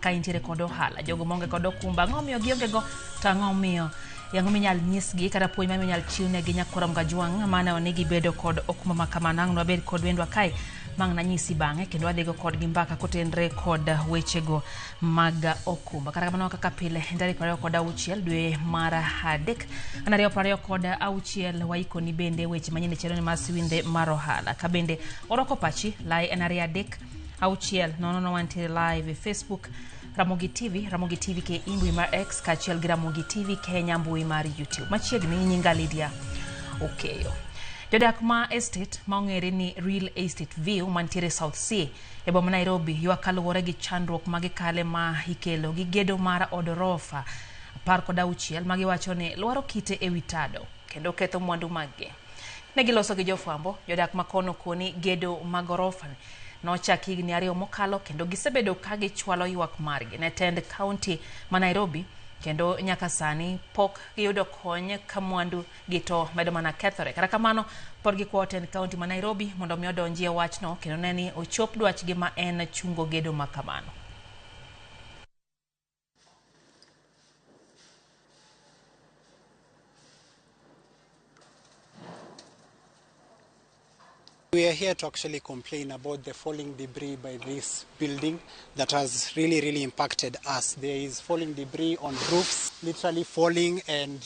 Ka intiere kod ohala, jogo maonge kod okumba, ang'o miyo gionge go to ang'o miyo ang'o minyal nyisgi kata puonj ma minyal chiwnegi nyakwara Mgajwang' mane ni gibedo kod okumba ma kamano. Ang' nwabed kod wendwa kae mang' nanyisi bang'e kendo adhigo kodgi mbaka kotenre kod wechego mag okumba. Kata kamano kaka pile tarik 26 dwe mar 3 2026 waikoni bende weche manyien e chenro mar siwinde mar ohala. Ka bende orwako pachi lai en 2 3 6 0 0 wantiere live e Facebook Ramogi TV, Ramogi TV ke mbui mar X kaachiel gi Ramogi TV Kenya mbui mar YouTube. Machiegni nyinga Lydia Okeyo. Jodak ma estate ma ong'ere ni Real Estate View mantiere South C e boma Nairobi ywak kaluwore gi chandruok ma gikale ma ikelo gi gedo mar od orofa 16 ma giwacho ni lwaro kite ewi tado kendo ketho mwandu maggi. Ne giloso gi jofwambo, jodak ma kono koni gedo mag orofa nochak higni 2 mokalo kendo gisebedo ka gichwalo ywak margi ne tend kaunti ma Nairobi kendo nyaka sani pok giyudo kony ka mwandu gi to medo mana kethore. Kata kamano pod gikwayo tend kaunti ma Nairobi mondo mi odonjie wachno kendo ne ni ochop dwachgi ma en chungo gedo ma kamano. We are here to actually complain about the falling debris by this building that has really, really impacted us. There is falling debris on roofs, literally falling and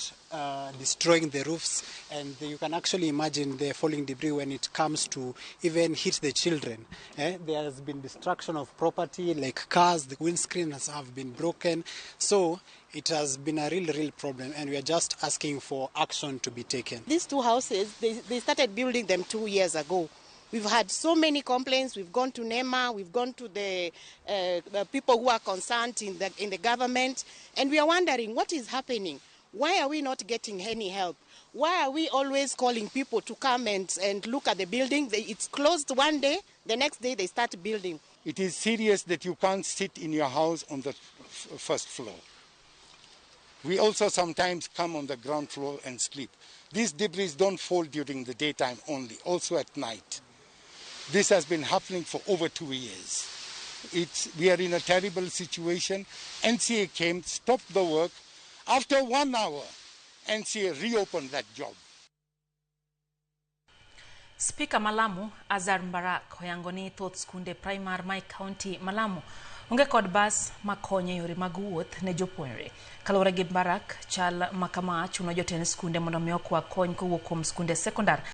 destroying the roofs. And you can actually imagine the falling debris when it comes to even hit the children. Eh? There has been destruction of property like cars, the windscreens have been broken. So it has been a real, real problem, and we are just asking for action to be taken. These two houses, they started building them 2 years ago. We've had so many complaints. We've gone to NEMA, we've gone to the people who are concerned in the government, and we are wondering what is happening. Why are we not getting any help? Why are we always calling people to come and look at the building? It's closed one day, the next day they start building. It is serious that you can't sit in your house on the first floor. We also sometimes come on the ground floor and sleep. These debris don't fall during the daytime only, also at night. This has been happening for over 2 years. We are in a terrible situation. NCA came, stopped the work. After one hour, NCA reopened that job. Spika ma Lamu Azar Mbarak oyango ni thoth skunde primar ma e kaunti ma Lamu onge kod bas makonyo e yore mag wuoth ne jopuonjre. Kaluwore gi Mbarak, chal ma kama chuno jotend skunde mondo mi okwa kony kowuok kuom skunde sekondar.